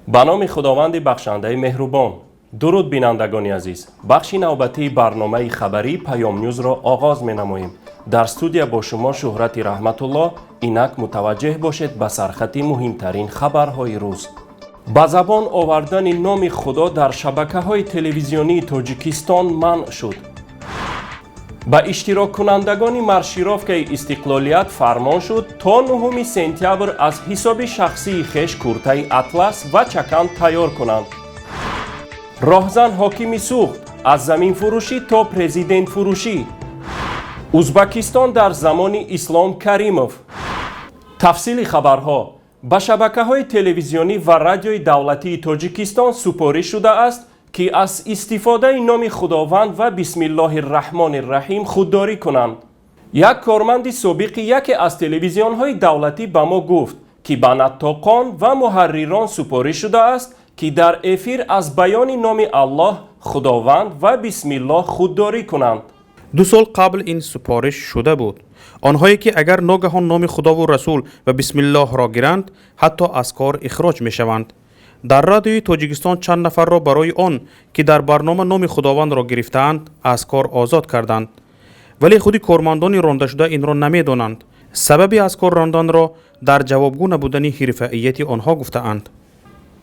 Ба номи Худованди бахшандаи меҳрубон. Дуруд, бинандагони азиз. Бахши навбатии барномаи хабарии Паёмнюзро оғоз менамоем. Дар студия бо шумо Шӯҳрати Раҳматулло. Инак мутаваҷҷеҳ бошед ба сархати муҳимтарин хабарҳои рӯз. Ба забон овардани номи Худо дар шабакаҳои телевизионии Тоҷикистон манъ шуд. Ба иштироккунандагони маршировкаи истиқлолият фармон шуд, то 9 сентябр аз ҳисоби шахсии хеш куртаи атлас ва чакан тайёр кунанд. Роҳзан ҳокими Суғд: аз заминфурӯшӣ то президентфурӯшӣ. Узбакистон дар замони Ислом Каримов. Тафсили хабарҳо. Ба шабакаҳои телевизионӣ ва радиои давлатии Тоҷикистон супориш шудааст, ки аз истифодаи номи Худованд ва бисмиллоҳи раҳмони раҳим худдорӣ кунанд. Як корманди собиқи яке аз телевизионҳои давлатӣ ба мо гуфт, ки ба наттоқон ва муҳаррирон супориш шудааст, ки дар эфир аз баёни номи Аллоҳ, Худованд ва бисмиллоҳ худдорӣ кунанд. 2 сол қабл ин супориш шуда буд. Онҳое ки агар ногаҳон номи Худову Расул ва бисмиллоҳро гиранд, ҳатто аз кор ихроҷ мешаванд. Дар Радиои Тоҷикистон чанд нафарро барои он ки дар барнома номи Худовандро гирифтаанд, аз кор озод карданд, вале худи кормандони рондашуда инро намедонанд. Сабаби аз кор ронданро дар ҷавобгӯ набудани ҳирфаияти онҳо гуфтаанд.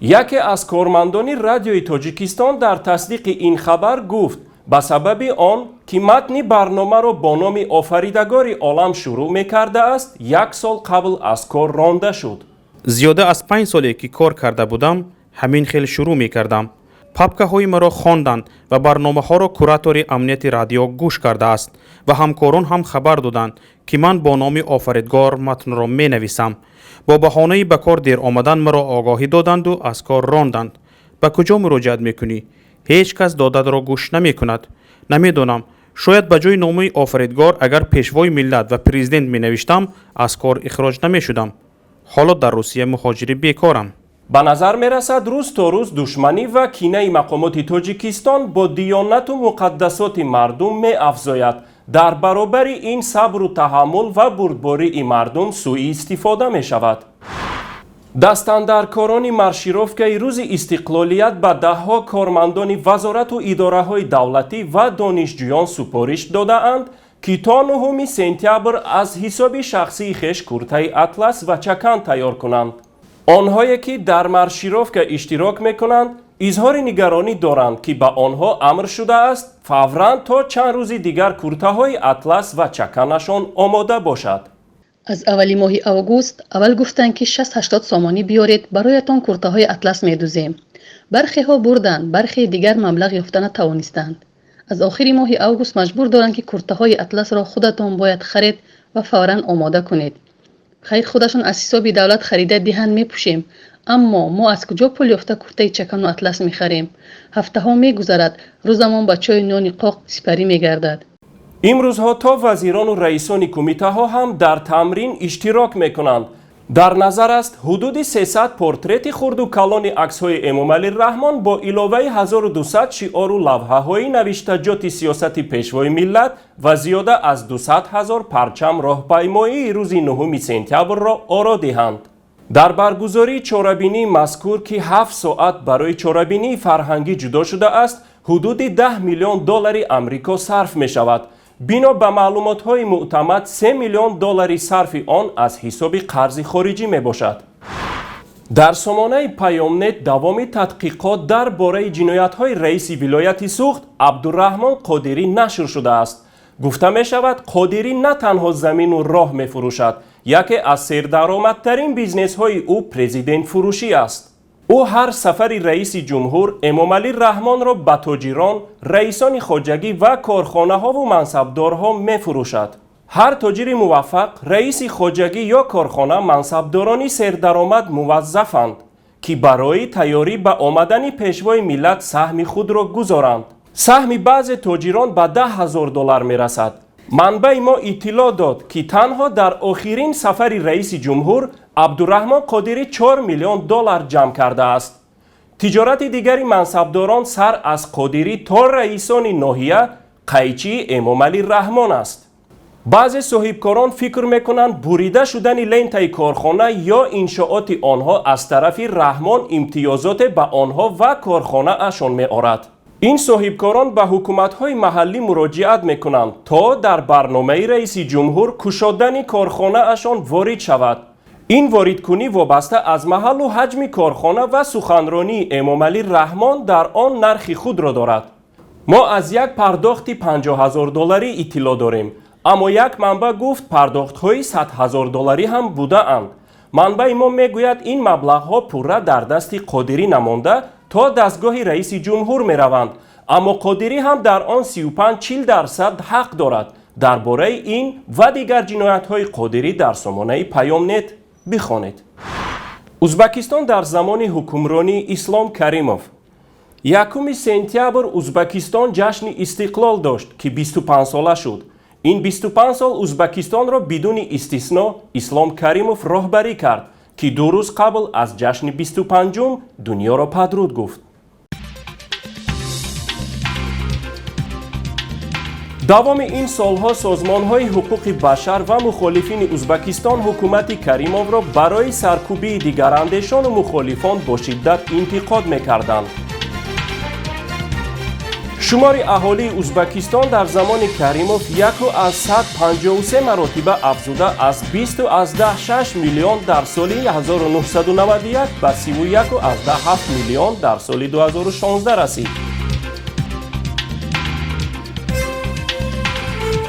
Яке аз кормандони Радиои Тоҷикистон дар тасдиқи ин хабар гуфт, ба сабаби он ки матни барномаро бо номи Офаридагори олам шурӯъ мекардааст, як сол қабл аз кор ронда шуд. Зиёда аз 5 соле ки кор карда будам, ҳамин хел шурӯъ мекардам. Папкаҳои маро хонданд ва барномаҳоро куратори амнияти радио гӯш кардааст ва ҳамкорон ҳам хабар доданд, ки ман бо номи Офаридгор матнро менависам. Бо баҳонаи ба кор дер омадан маро огоҳӣ доданду аз кор ронданд. Ба куҷо муроҷиат мекунӣ? Ҳеҷ кас додатро гӯш намекунад. Намедонам, шояд ба ҷои номи Офаридгор агар Пешвои миллат ва Президент менавиштам, аз кор ихроҷ намешудам. Ҳоло дар Русия муҳоҷири бекорам. Ба назар мерасад, рӯз то рӯз душманӣ ва кинаи мақомоти Тоҷикистон бо диёнату муқаддасоти мардум меафзояд. Дар баробари ин сабру таҳаммул ва бурдбории мардум сӯиистифода мешавад. Дастандаркорони маршировкаи рӯзи истиқлолият ба даҳҳо кормандони вазорату идораҳои давлатӣ ва донишҷӯён супориш додаанд, ки то 9 сентябр аз ҳисоби шахсии хеш куртаи атлас ва чакан тайёр кунанд. Онҳое ки дар маршировка иштирок мекунанд, изҳори нигаронӣ доранд, ки ба онҳо амр шудааст, фавран то чанд рӯзи дигар куртаҳои атлас ва чаканашон омода бошад. Аз аввали моҳи август аввал гуфтанд, ки 60-80 сомонӣ биёред, бароятон куртаҳои атлас медузем. Бархеҳо бурданд, бархеи дигар маблағ ёфта натавонистанд. Аз охири моҳи август маҷбур доранд, ки куртаҳои атласро худатон бояд харед ва фавран омода кунед. Хайр, худашон аз ҳисоби давлат харида диҳанд, мепӯшем, аммо мо аз куҷо пул ёфта куртаи чакану атлас мехарем? Ҳафтаҳо мегузарад, рӯзамон ба чою нони қоқ сипарӣ мегардад. Имрӯзҳо то вазирону раисони кумитаҳо ҳам дар тамрин иштирок мекунанд. Дар назар аст, ҳудуди 300 портрети хурду калони аксҳои Эмомалӣ Раҳмон бо иловаи 1200 шиору лавҳаҳои навиштаҷоти сиёсати Пешвои миллат ва зиёда аз 200 ҳазор парчам роҳпаймоии рӯзи 9 сентябрро оро диҳанд. Дар баргузории чорабинии мазкур, ки 7 соат барои чорабинии фарҳангӣ ҷудо шудааст, ҳудуди 10 миллион доллари Амрико сарф мешавад. Бино ба маълумотҳои мӯътамад, 3 миллион доллари сарфи он аз ҳисоби қарзи хориҷӣ мебошад. Дар сомонаи Паёмнет давоми тадқиқот дар бораи ҷиноятҳои раиси вилояти Суғд Абдураҳмон Қодирӣ нашр шудааст. Гуфта мешавад, Қодирӣ на танҳо замину роҳ мефурӯшад, яке аз сердаромадтарин бизнесҳои ӯ президентфурӯшӣ аст. Ӯ ҳар сафари раиси ҷумҳур Эмомалӣ Раҳмонро ба тоҷирон, раисони хоҷагӣ ва корхонаҳову мансабдорҳо мефурӯшад. Ҳар тоҷири муваффақ, раиси хоҷагӣ ё корхона, мансабдорони сердаромад муваззафанд, ки барои тайёрӣ ба омадани Пешвои миллат саҳми худро гузоранд. Саҳми баъзе тоҷирон ба 10 000 доллар мерасад. Манбаи мо иттилоъ дод, ки танҳо дар охирин сафари раиси ҷумҳур Абдураҳмон Қодирӣ 4 миллион доллар ҷамъ кардааст. Тиҷорати дигари мансабдорон, сар аз Қодирӣ то раисони ноҳия, қайчии Эмомалӣ Раҳмон аст. Баъзе соҳибкорон фикр мекунанд, бурида шудани лентаи корхона ё иншооти онҳо аз тарафи Раҳмон имтиёзоте ба онҳо ва корхонаашон меорад. Ин соҳибкорон ба ҳукуматҳои маҳаллӣ муроҷиат мекунанд, то дар барномаи раиси ҷумҳур кушодани корхонаашон ворид шавад. Ин воридкунӣ вобаста аз маҳаллу ҳаҷми корхона ва суханронии Эмомалӣ Раҳмон дар он нархи худро дорад. Мо аз як пардохти 50 000 долларӣ иттилоъ дорем, аммо як манбаъ гуфт, пардохтҳои 100 000 долларӣ ҳам будаанд. Манбаи мо мегӯяд, ин маблағҳо пурра дар дасти Қодирӣ намонда, то дастгоҳи раиси ҷумҳур мераванд, аммо Қодирӣ ҳам дар он 35-40% ҳақ дорад. Дар бораи ин ва дигар ҷиноятҳои Қодирӣ дар сомонаи Паёмнет бихонед. Узбакистон дар замони ҳукмронии Ислом Каримов. 1 сентябр Узбакистон ҷашни истиқлол дошт, ки 25 сола шуд. Ин 25 сол Узбакистонро бидуни истисно Ислом Каримов роҳбарӣ кард, ки 2 рӯз қабл аз ҷашни 25-ум дунёро падруд гуфт. Давоми ин солҳо созмонҳои ҳуқуқи башар ва мухолифини Узбакистон ҳукумати Каримовро барои саркӯбии дигарандешону мухолифон бо шиддат интиқод мекарданд. Шумори аҳолии Узбакистон дар замони Каримов 1,53 маротиба афзуда, аз 20,6 миллион дар соли 1991 ба 31,7 миллион дар соли 2016 расид.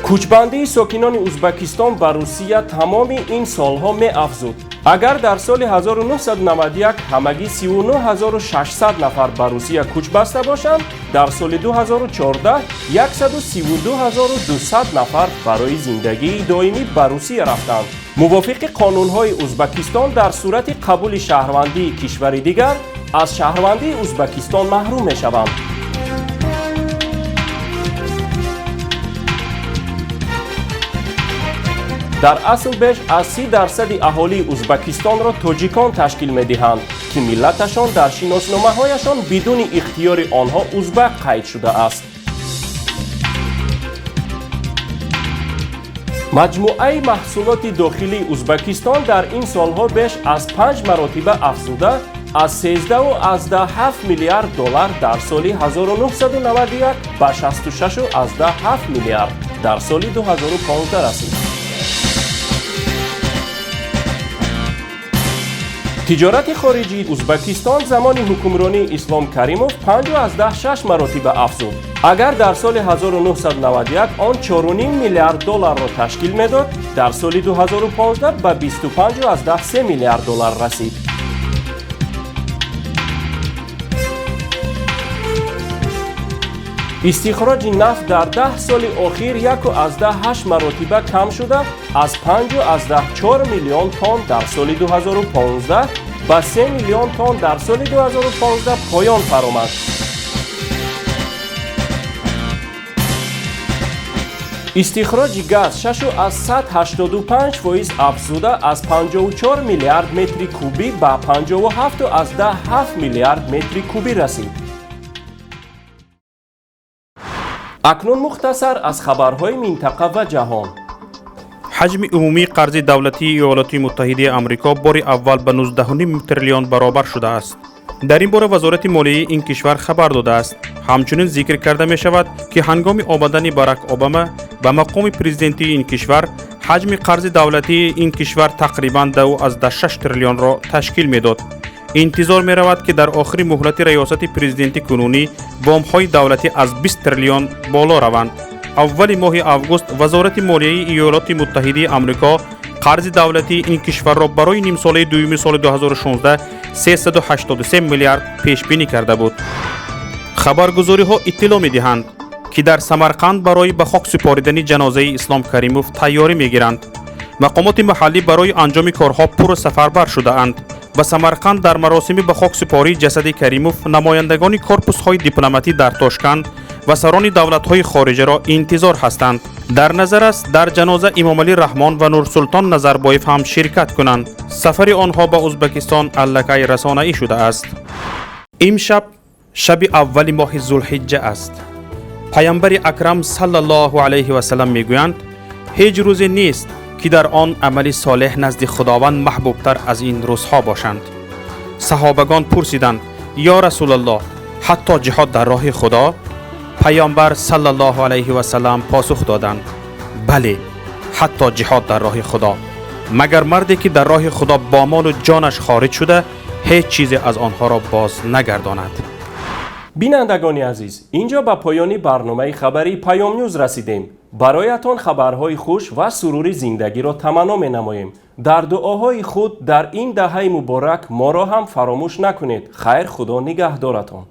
Кӯчбандии сокинони Узбакистон ба Русия тамоми ин солҳо меафзуд. Агар дар соли 1991 ҳамагӣ 39600 нафар ба Русия кӯч баста бошанд, дар соли 2014 132200 нафар барои зиндагии доимӣ ба Русия рафтанд. Мувофиқи қонунҳои Узбакистон, дар сурати қабули шаҳрвандии кишвари дигар аз шаҳрвандии Узбакистон маҳрум мешаванд. Дар асл беш аз 30% аҳолии Узбакистонро тоҷикон ташкил медиҳанд, ки миллаташон дар шиносномаҳояшон бидуни ихтиёри онҳо узбак қайд шудааст. Маҷмӯаи маҳсулоти дохилии Узбакистон дар ин солҳо беш аз 5 маротиба афзуда, аз 13,7 миллиард доллар дар соли 1991 ба 66,7 миллиард дар соли 2015 расид. Тиҷорати хориҷии Узбакистон замони ҳукмронии Ислом Каримов 5,6 маротиба афзуд. Агар дар соли 1991 он 4,5 миллиард долларро ташкил медод, дар соли 2015 ба 25,3 миллиард доллар расид. Истихроҷи нафт дар 10 соли охир 1,8 маротиба кам шуда, аз 5,4 миллион тонн дар соли 2015 ба 3 миллион тонн дар соли 2015 поён фаромад. Истихроҷи газ 6,85% афзуда, аз 54 миллиард метри кубӣ ба 57,7 миллиард метри кубӣ расид. Акнун мухтасар аз хабарҳои минтақа ва ҷаҳон. Ҳаҷми умумии қарзи давлатии Иёлоти Муттаҳидаи Амрико бори аввал ба 19,5 триллион баробар шудааст. Дар ин бора Вазорати молияи ин кишвар хабар додааст. Ҳамчунин зикр карда мешавад, ки ҳангоми омадани Барак Обама ба мақоми президентии ин кишвар ҳаҷми қарзи давлатии ин кишвар тақрибан 2,6 триллионро ташкил медод. Интизор меравад, ки дар охири муҳлати раёсати президенти кунунӣ вомҳои давлатӣ аз 20 триллион боло раванд. Аввали моҳи август Вазорати молияи Иёлоти Муттаҳидаи Амрико қарзи давлатии ин кишварро барои нимсолаи дуюми соли 2016 383 миллиард пешбинӣ карда буд. Хабаргузориҳо иттилоъ медиҳанд, ки дар Самарқанд барои ба хок супоридани ҷанозаи Ислом Каримов тайёрӣ мегиранд. Мақомоти маҳаллӣ барои анҷоми корҳо пурра сафарбар шудаанд. Ба Самарқанд дар маросими ба хок супории ҷасади Каримов намояндагони корпусҳои дипломатӣ дар Тошканд ва сарони давлатҳои хориҷаро интизор ҳастанд. Дар назар аст, дар ҷаноза Имомалӣ Раҳмон ва Нурсултон Назарбоев ҳам ширкат кунанд. Сафари онҳо ба Узбекистон аллакай расонаӣ шудааст. Имшаб шаби аввали моҳи Зулҳиҷҷа аст. Паямбари акрам саллаллоҳу алайҳи васалам мегӯянд: Ҳеҷ рӯзе нест, ки дар он амали солеҳ назди Худованд маҳбубтар аз ин рӯзҳо бошанд. Саҳобагон пурсиданд: «Ё Расулаллоҳ, ҳатто ҷиҳод дар роҳи Худо?» Паёмбар саллаллоҳу алайҳи васаллам посух доданд: «Бале, ҳатто ҷиҳод дар роҳи Худо, магар марде ки дар роҳи Худо бо молу ҷонаш хориҷ шуда, ҳеҷ чизе аз онҳоро боз нагардонад.» Бинандагони азиз, инҷо ба поёни барномаи хабарии Паёмнюз расидем. Бароятон хабарҳои хуш ва сурури зиндагиро таманно менамоем. Дар дуоҳои худ дар ин даҳаи муборак моро ҳам фаромӯш накунед. Хайр, Худо нигаҳдоратон.